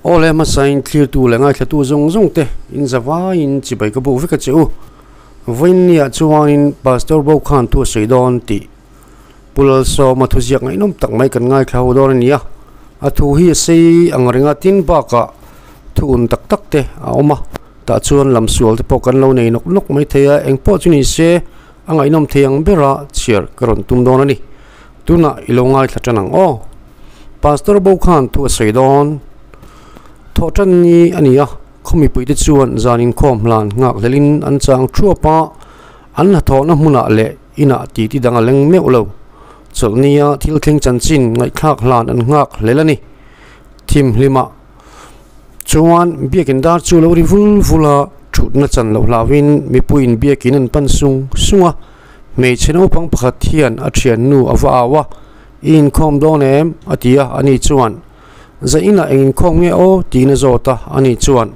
Aw le hmasain thlirtu leh ngaithlatu zawng zawng te in zavaiin chibai ka buk vek a che u. Vawiinniah chuanin Pastor Bo khan thu a sawi dawn tih Pu Lalsawma thuziak ngaihnawm tak mai kan ngaithla ho dawn a ni a. A thu hi a sei ang ringa tin bakah thu un tak tak te a awm a, tah chuan lam sual te pawh kan lo nei nawk nawk mai thei a, engpawh chu ni se a ngaihnawm thei ang bera chhiar ka rawn tum dawn a ni. Tunah i lo ngaithla tan ang aw. Pastor bo khan thu a sawi dawn. Thawh tan ni a ni a, khaw mipuite chuan zan inkhawm hlan nghak hlelin an chang thuap a, an hnathawhna hmunah leh inah titi dang a leng meuh lo. Chawlhnia thil thleng chanchin ngaihthlak hlan an nghak hlel a ni. Thimhlimah chuan biakin dar chu lo ri vul vul a, thutna chan loh hlauhin mipuiin biakin an pan sung sung a. Hmeichhe naupang pakhat hian a thiannu a va au a, I inkhawm dawn em? a ti a, ani chuan, Zainah eng inkhawm nge aw? tiin a zawt a, ani chuan,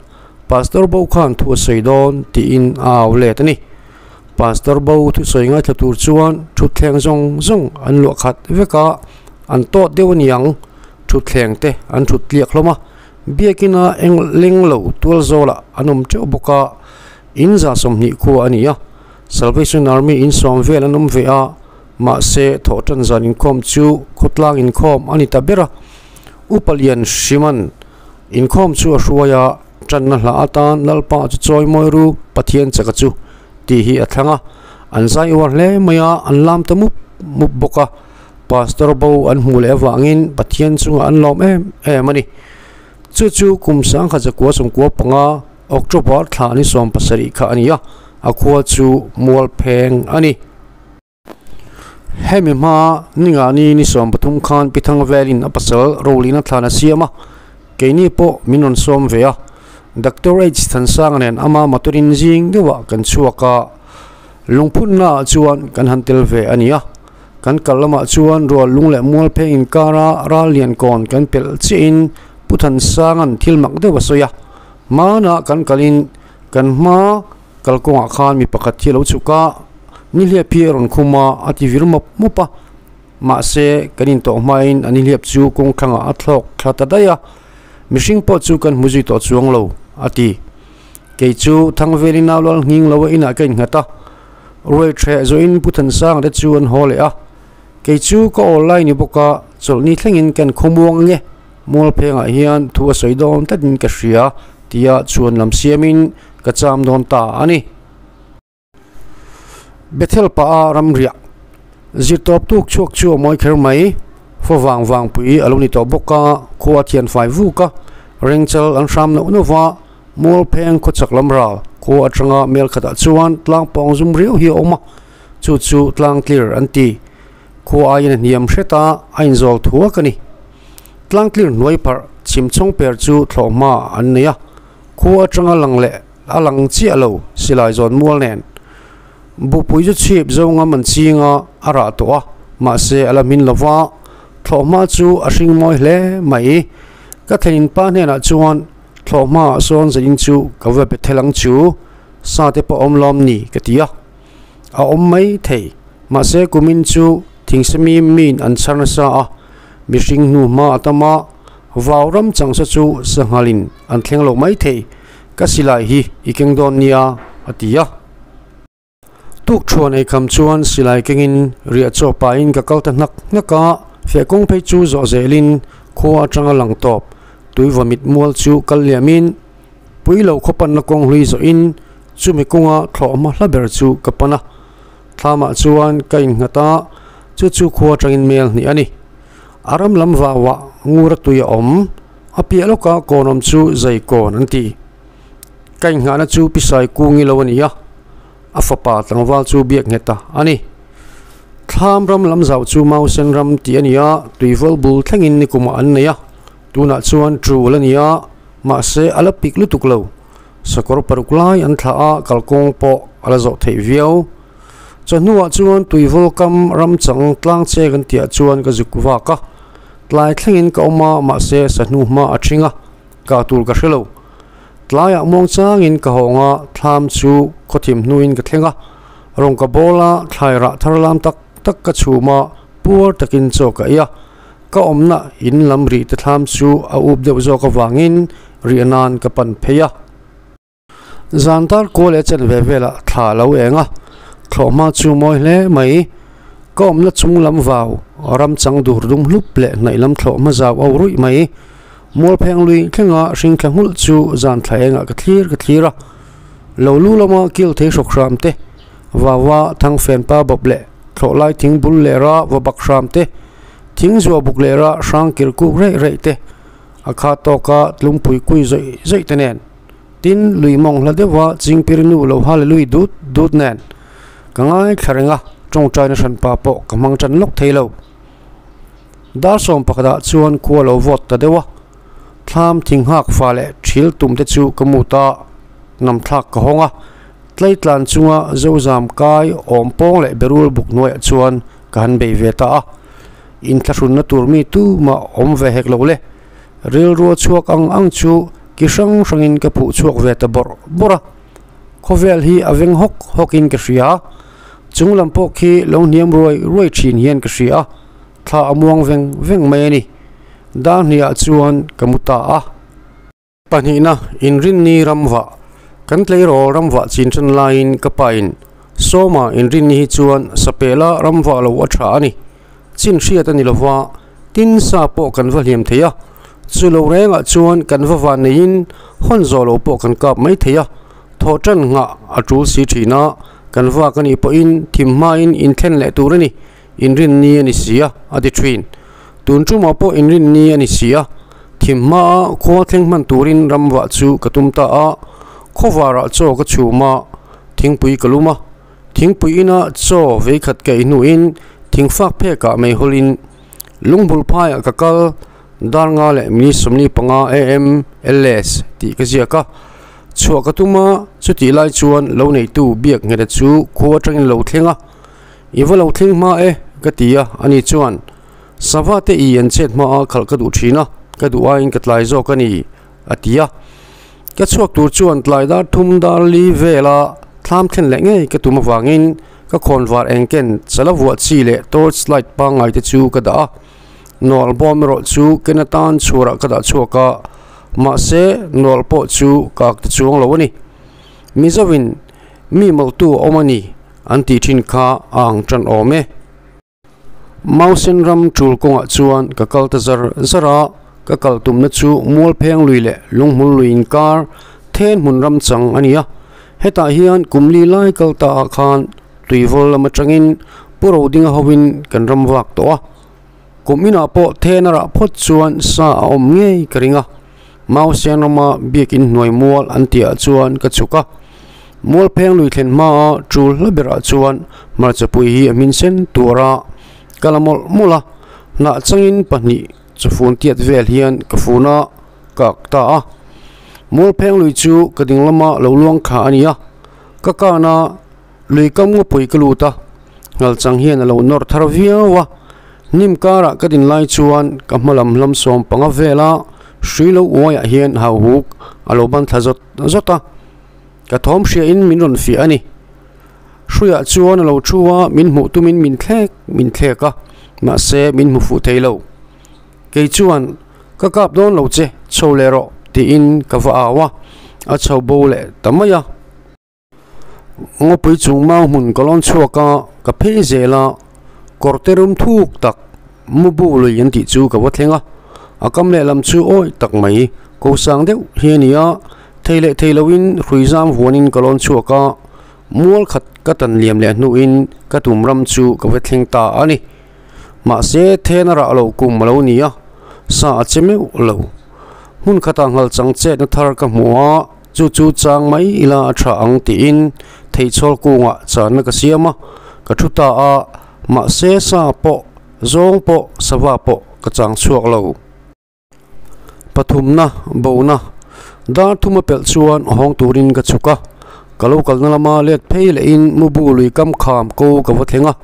Pastor bo khan thu a sawi dawn tiin a au let a ni. Pastor bo thusawi ngaithla tur chuan thutthleng zawng zawng an luah khat vek a, an tawt deuh a niang, thutthleng te an thut tliak hlawm a, biakina eng leng lo tual zawlah an awm teuh bawk a, in 120 khua a ni a. Salvation Army in sawm vel an awm ve a, mahse thawh tan zan inkhawm chu khawtlang inkhawm a ni ta ber a. Upa Lian Hriman inkhawm chu a hruai a, tanna hla atan Lalpa chu chawi mawi ru Pathian chaka chu tih hi a thlang a. An zai uar hle mai a, an lam ta mup mup bawk a. Pastor bo an hmuh leh avangin Pathian chungah an lawm em em a ni. Chu chu kum 1995 October thla ni 17 kha a ni a, a khua chu Mualpheng a ni. Hemi hma ningah ni ni 13 khan Pi Thangvelin a pasal Rolina thlan a siam a, keini pawh min rawn sawm ve a. Doctor H Thansanga nen ama motorin zing deuhah kan chhuak a, lungphunna ah chuan kan han tel ve a ni a. Kan kal lamah chuan rual lung leh Mualpheng inkara ral lian kawn kan pelh chiahin Pu Thansanga'n thil mak deuh a sawi a, Hmanah kan kalin kan hma kalkawngah khan mi pakhat hi a lo chhuk a, nihliap hi a rawn khum a, a ti vir mawp mawp a. Mahse, kan intawh hmain a nihliap chu kawng thlangah a thlawk thla ta daih a, mihring pawh chu kan hmu zui tawh chuang lo, a ti. Kei chu Thangvelin nau lal nghing lo a inah ka innghat a, ruai ṭheh zawhin Pu Thansanga te chu an haw leh a. Kei chu ka awl lai ni bawk a, chawlhni thlengin kan khawmuang ange. Mualphengah hian thu a sawi dawn tlatin ka hria tia chhuan lam siamin ka cham dawn ta a ni. Bethel pah a ramriah zirtawp tuk chhuak chu a mawi kher mai. Faw vang vang pui a lo ni tawh bawk a, khua a thian fai vuk a, rengchal an hram nauh nauh va, Mualpheng khawchhak lam ral khua atanga mel khatah chuan tlang pawng zum riau hi a awm a, chu chu tlang tlir an ti. Khua aiin a hniam hret a, a inzawl thuak a ni. Tlang tlir hnuai pharh chhim chhawng per chu thlawh hma an nei a, khua atanga lang leh a lang chiah lo silai zawn mual nen. Bupui chu chhip zo ngam an ching a, a rah tawh a, mahse a la hmin lo va, thlawh hma chu a hring mawi hle mai. Ka thlenin pa hnenah chuan thlawh hmaah sawn zanin chu ka va be thel ang chu, sa te pawh awm lawm ni ka ti a. A awm mai thei, mahse kumin chu thingsemi min an chhar nasa a, Mihring hnu hma a tam a, vau ram changsa chu sanghalin an thleng lo mai thei, ka silai hi i keng dawn nia, a ti a. Tukṭhuan eikham chuan silai kengin riah chaw pahin ka kal ta hnak hnak a, feh kawng phei chu zawh zelin khua aṭanga lang tawp tuiva mit mual chu kal liamin pui lo khaw panna kawng hlui zawhin chumi kawnga thlawh hma hla ber chu ka pan a. Thlamah chuan ka innghat a, chu chu khua atangin mel hnih a ni. A ram lam vauah ngur a tui a awm, a piah lawka kawn awm chu zai kawn an ti. Ka inghahna chu Pisai Kungi lo a ni a, a fapa tlangval chu biak nghet a a ni. Thlam ram lam zau chu Mausen ram tih a ni a, tuivawl bul thlengin nikumah an nei a, tunah chuan tul a ni a, mahse a la pik lutuk lo. Sakawr paruk lai an thlah a, kalkawng pawh a la zawh theih viau. Chawhnuah chuan tuivawl kam ram chang tlang che kan tihah chuan ka zuk vak a, tlai thlengin ka awm a, mahse sahnu hma a ṭhing a, kah tur ka hre lo. Tlaiah muang changin ka hawng a, thlam chu khawthim hnuin ka thleng a, rawng ka bawl a, thlai rah thar lam tak tak ka chhum a, puar takin chaw ka ei a. Ka awmna in lam rih te thlam chu a up deuh zawk avangin riah nan ka pan phei a. Zan tar kual leh chen ve velah thla a lo eng a, thlawhhma chu mawi hle mai. Ka awmna chung lam vau ram chang dur dum hlup leh hnaih lam thlawhhma zau au ruih mai. Mualpheng lui thlenga hring thla nghulh chu zan thla engah ka thlir ka thlir a. Lo lu lama kil thei hrawk hram te, vaua thangfen pa bawp leh thlawh lai thing bul leh ra va bak hram te, thing zuah buk leh ra hrang kir kuk reih reih te, a kha tawka tlungpui kui zawih zawih te nen. Tin, lui mawng hla deuha chingpir nu lo hallelui dut dut nen ka ngaithla reng a, tawngtaina hranpa pawh ka hmang tan lawk thei lo. Dar sawm pakhatah chuan khua lo vawt ta deuh a, thlam thing nghak fa leh thil tum te chu ka mut a, nam thlak ka hawng a, tleitlan chunga zozam kai awm pawng leh berul buk hnuaiah chuan ka han bei ve ta a, inthlahrunna tur mi tumah awm ve hek lo le. Rilru a chhuak ang ang chu ki hrang hrangin ka phuh chhuak ve ta bawrh bawrh a, khawvel hi a veng hawk hawkin ka hria. Chung lam pawh khi lo hniam ruai ruai thin hian ka hria a, thla a muang veng veng mai a ni. Dar hniah chuan ka mu ta a. Pahnihna, Inrinni ramvah. Kan tleirawl ramvah chin tan laiin ka pain Sawma inrinni hi chuan sapela ramvah lo a tha a ni. Chin hriat a ni lova, tin sa pawh kan va hliam thei a, chu lo rengah chuan kan va van neiin hawn zawh loh pawh kan kap mai thei a, thawh tan nghah a tul si thin a, kan vak a nih pawhin thim hmain inthlen leh tur a ni, inrinni a ni si a, a ti thin. Tun tumah pawh inrinni a ni si a, thim hmaa khua thleng hman turin ramvah chu ka tum ta a, khawvarah chaw ka chhum a, thingpui ka lum a. Thingpui ina chaw veikhat ka ei hnuin thingfak phekah mei hawlin lungbul phaiah ka kal dar nga leh minute 45 am ls tih ka ziak a. Chhuah ka tum a, chutih lai chuan lo neitu biak ngheta chu khua atangin lo thleng a, I va lo thleng hma e ka ti a, ani chuan sava te i an chet hma a khalh ka duh thin a, ka duh aiin ka tlai zawk a ni a ti a. Ka chhuak tur chuan tlai dar thum dar li vela thlam thlen leh ngei ka tum avangin ka khawnvar engken chala vuah chi leh torch light pangngai te chu ka dah a. Nual bawm erawh chu ken atan chhuarah ka dah chhuak a, mahse nual pawh chu ka ak ta chuang lo a ni. Mizovin mi mawlhtu a awm a ni an tih thin kha a ang tan awm e. Mausen ram tul kawngah chuan ka kal ta zar zar a, ka kal tumna chu Mualpheng lui leh Lunghmul lui inkar then hmun ram chang a ni a. Hetah hian kum li lai kal ta ah khan tuivawl lam atangin Pu Rodinga hovin kan ram vak tawh a. Kum inah pawh then a rah phawt chuan sa a awm ngei ka ring a. Mausen rama biakin hnuai mual an tihah chuan ka chhuk a. Mualpheng lui thlen hmaa tul hla berah chuan hmarchapui hi a hmin sen tuar a, ka la mawlh mawlh a, hnah changin pahnih chawfun tiat vel hian ka fun a, ka ak ta a. Mualpheng lui chu ka ding lama lo luang thla a ni a, ka kan a, lui kam ngawpui ka lut a, ngal chang hian a lo nawr thar viau a, hnim karah ka din lai chuan ka hma lam hlam 15 vela hrui lo uaiah hian hauhuk a lo ban thla zawt zawt a. Ka thawm hriain min rawn fiah a ni. Hruiah chuan a lo thu a, min hmuh tumin min thlek min thlek a, mahse min hmu fuh thei lo. Kei chuan, Ka kap dawn lo che, chho leh rawh, tiin ka va au a, a chho bo leh ta mai a. Ngawpui chung mau hmun ka lawn chhuak a, ka phei zel a, kawrte rum thuk tak Mubu lui an tih chu ka va thleng a, a kam lehlam chu awi tak mai, ko sang deuh hi a ni a, Thei leh thei loin hrui zam huanin ka lawn chhuak a, mual khat ka tan liam leh hnuin ka tum ram chu ka va thleng ta a ni. Mahse, then a rah lo kum a lo ni a, sa a che meuh lo. Hmun khatah nghal chang chetna thar ka hmu a, chu chu chang mai ila a tha ang tiin theichhawl kungah channa ka siam a, ka thu ta a, mahse sa pawh, zawng pawh, sava pawh ka chang chhuak lo. Pathumna, bona, dar thuma pelh chuan hawng turin ka chhuk a, ka lo kalna lama let phei lehin mubu lui kam kham ko ka va thleng a,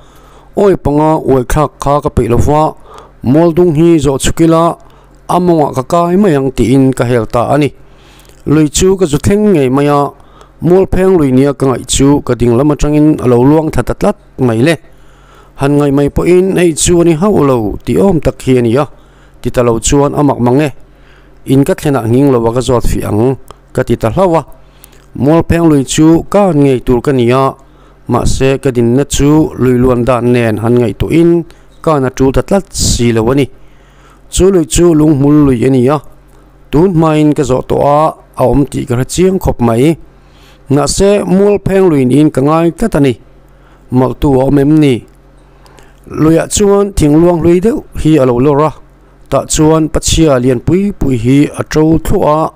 awi panga uai thlak kha ka peih lova, mual dung hi zawh chhuk ila a mawngah ka kai mai ang tiin ka hel ta a ni. Lui chu ka zu thleng ngei mai a, mual pheng lui nia ka ngaih chu ka ding lam atangin a lo luang thla ta tlat mai le. Han ngaih mai pawhin hei chu a ni hauh lo tih awm tak hi a ni a, ti ta lo chuan a mak mang e. In ka thlenah nghing lo a ka zawt fih ang ka ti ta hlauh a. Mualpheng lui chu ka han ngei tur ka ni a, mahse ka dinna chu lui luan dan nen han ngaihtuahin ka han a tul ta tlat si lo a ni. Chu lui chu lunghmul lui a ni a, tun hmain ka zawh tawh a, a awm tih ka hre chiang khawp mai. Mahse Mualpheng lui niin ka ngai tlat a ni. Mawlhtu a awm em ni? Luiah chuan thingluang hlui deuh hi a lo lawr a, tah chuan pachhia lian pui pui hi a to thluah a,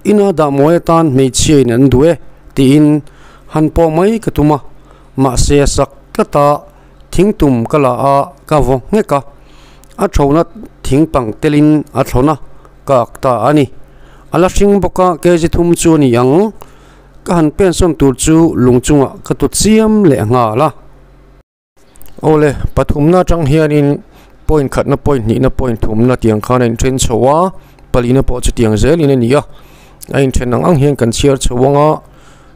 ina dah mawi atan hmeichhia in an duh e tiin han pawh mai ka tum a, mahse a sak tlat a, thingtum ka la a, ka vaw nghek a, a thona thing pang telin a thlawn a, ka ak ta a ni. A la hring bawk a, kg thum chu a ni ang. Ka han pensawn tur chu lung chungah ka tut chiam leh nghal a. Awle, pathumna atang hianin point khatna, point hnihna, point thumna tiang khan a inthen chho a, palina pawh chutiang zelin a ni a. A inthen ang ang hian kan chhiar chho ang a,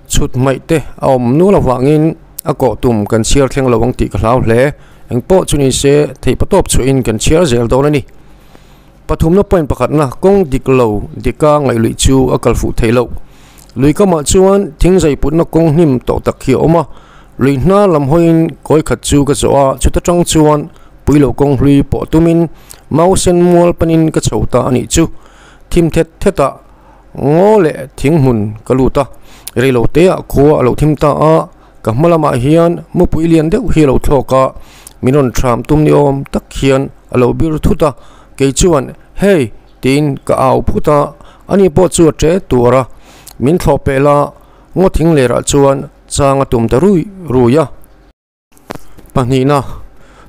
chhut hmaih te a awm nual avangin a kawh tum kan chhiar thleng lo ang tih ka hlau hle. Engpawh chu ni se theihpatawp chhuahin kan chhiar zel dawn a ni. Pathumna point pakhatna kawng dik lo dika ngaihluih chu a kal fuh theih loh. Lui kamah chuan thing zai putna kawng hnim tawh tak hi a awm a, lui hna lam hawiin kawi khat chu ka zawh a, chuta tang chuan puilo kawng hlui pawh tumin mau sen mual panin ka chho ta a nih chu. Thim thet thetah ngaw leh thing hmun ka lut a, reilo teah khua a lo thim ta a, ka hma lamah hian mupui lian deuh hi a lo thlawk a, min rawn thram tum ni awm tak hian a lo bir thut a, kei chuan Hey! tiin ka au phut a, ani pawh chu a ṭe tuar a, min thlawh peh la, ngaw thing lerah chuan chang a tum ta rui rui a. Pahnihna,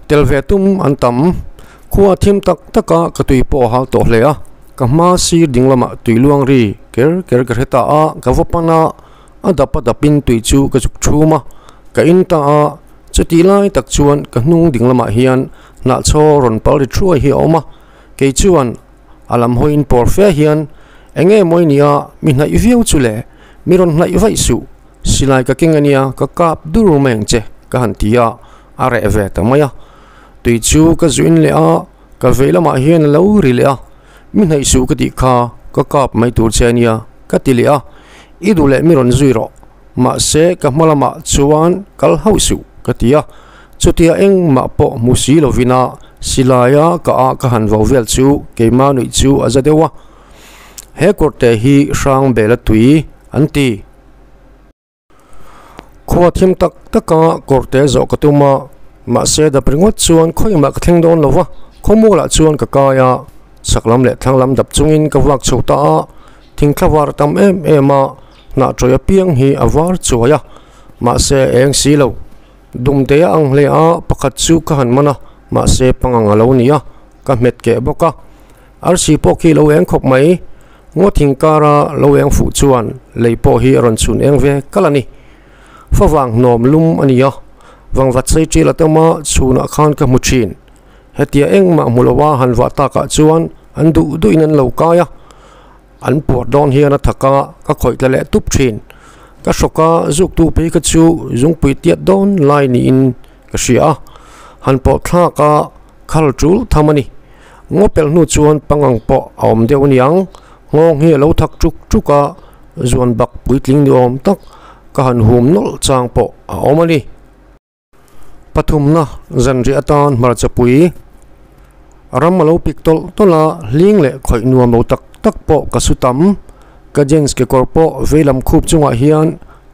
tel ve tum an tam. Khua thim tak tak a, ka tui pawh a hal tawh hle a, ka hma sir ding lamah tui luang ri ker ker ka hre ta a, ka va pan a, a dap a dapin tui chu ka zuk chhum a, ka in ta a, chutih lai tak chuan ka hnung ding lamah hian hnahchaw rawn pal ri thuai hi a awm a, kei chuan a lam hawiin pawr fe hian eng nge mawi nia mi hnaih viau chu le, mi rawn hnaih vaih suh. Silai ka keng ania ka kap dur mai ang che ka han ti a, a reh ve ta mai a. Tui chu ka zuin leh a, ka vei lamah hian a lo ri leh a, mi hnaih suh ka tih kha ka kap mai tur che ania ka ti leh a, i duh leh mi rawn zui rawh, mahse ka hma lamah chuan kal hauh suh ka ti a, chutia engmah pawh hmu si lovin a silaia ka ah ka han vo vel chu keimah nuih chu a za deuh a, he kawrte hi hrang bela tui an ti. Khua thim tak tak a kawrte zawh ka tum a, mahse dap ringawt chuan khawimah ka thleng dawn lo va, khawmualah chuan ka kai a, chhak lam leh thlang lam dap chungin ka vak chho ta a, thingthla var a tam em em a, hnah tawih apiang hi a var chuai a, mahse eng si lo. Dumte a ang hle a, pakhat chu ka han man a, mahse pangang a lo ni a, ka hmet keh bawk a. Arsi pawh khi lo eng khawp mai. Ngaw thing kara lo eng fuh chuan lei pawh hi a rawn chhun eng ve kal a ni. Favang hnawm lum a ni a, vangvat sei ṭil a tam a, chhunah khan ka hmu ṭhin. Hetia engmah hmu loa han vah takah chuan an duh duhin an lo kai a, an puar dawn hian a thak a, ka khawih tla leh tup ṭhin. Ka hrawk a, zuktu phei kha chu zungpui tiat dawn lai niin ka hria a, han pawh thlak a, khal ṭul tham a ni. Ngaw pelh hnu chuan pangang pawh a awm deuh aniang, nghawng hi a lo thak ṭuk ṭuk a, zuan bak puitling ni awm tak ka han hum nawlh chang pawh a awm a ni. Pathumna zanriah atan hmarcha pui ram a lo pik tawlh tawlh a, hling leh khawih nuam lo tak tak pawh ka su tam. Ka jeans kekawr pawh veilam khup chungah hian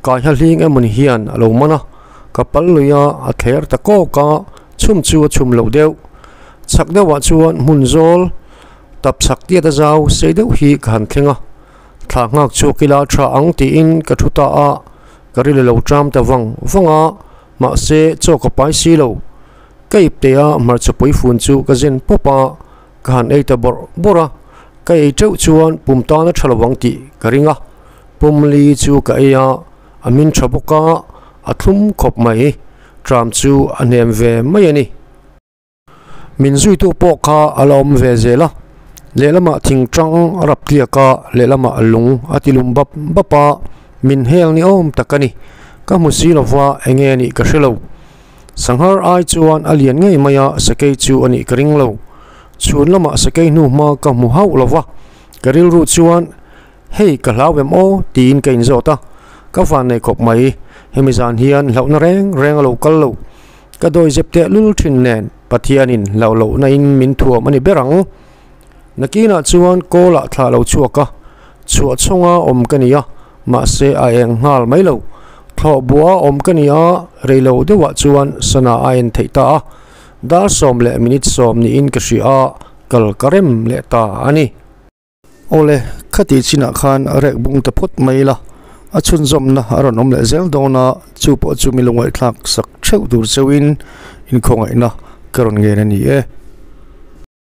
kaiha hling emawni hian a lo man a, ka pal lui a, a thler ta kawk a, chhum chu a chhum lo deuh. Chhak deuhah chuan hmun zawl tap chhak tiat a zau sei deuh hi ka han thleng a, thla nghak chhuak ila tha ang tiin ka thu ta a, ka rile lo ṭam ta vang vang a, mahse chaw ka pai si lo. Ka ipte a hmarcha pui fun chu ka zen pawp a, ka han ei ta bawrh bawrh a, ka ei teuh chuan pum tan a tha lo ang tih ka ring a, pumli chu ka ei a, a min tha bawk a, a thlum khawp mai, ṭam chu a hnem ve mai a ni. Min zuitu pawh kha a la awm ve zel a, lehlamah thingtang a rap tliak a, lehlamah lung a ti lum bap bap a, min hel ni awm tak a ni. Ka hmu si lova eng nge nih ka hre lo. Sanghar ai chuan a lian ngei mai a, sakei chu a nih ka ring lo. Chhun lamah sakei hnu hma ka hmu hauh lo va, ka rilru chuan hei ka hlau em aw tiin ka inzawt a, ka van nei khawp mai. Hemi zan hian hlauhna reng reng a lo kal lo. Ka dawi zep teh lul thin nen Pathianin hlauh lohna in min thuam a ni ber ang. Nakinah chuan kawlah thlah lo chhuak a, chhuah chhawnga awm ka ni a, mahse a eng nghal mai lo. Thlawh buah a awm ka ni a, rei lo deuhah chuan sana a en theih ta a, dar 10 leh minute 10 niin ka hria a, kal ka rem leh ta a ni. Awle, khati chinah khan rek bung ta phawt mai ila, a chhunzawmna a rawn awm leh zel dawn a, chu pawh chu mi lungaihthlak sak theuh tur cheuhin inkhawngaihna ka rawn ngen a ni e.